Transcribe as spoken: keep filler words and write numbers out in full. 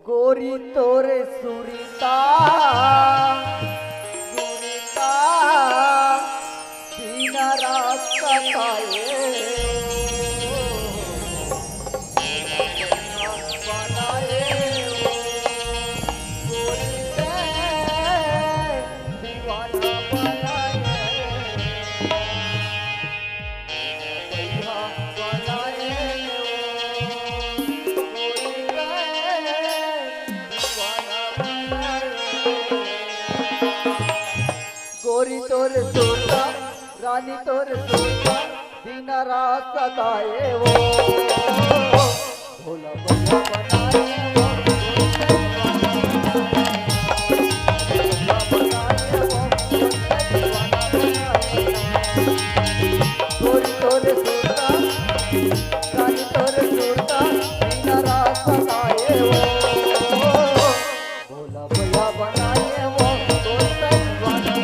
गोरी तोरे सुरता, सुरता, दिन रात सताए ओ, बनाए ओ, गोरी ते दीवाना बनाए। गोरी तोर सुरता, रानी तोर सुरता, दिन रात सताए वो। भोला भैया बनाए वो। गोरी तोर सुरता, रानी तोर सुरता, दिन रात सताए वो। भोला भैया बनाए वो, तोर तन बनाए।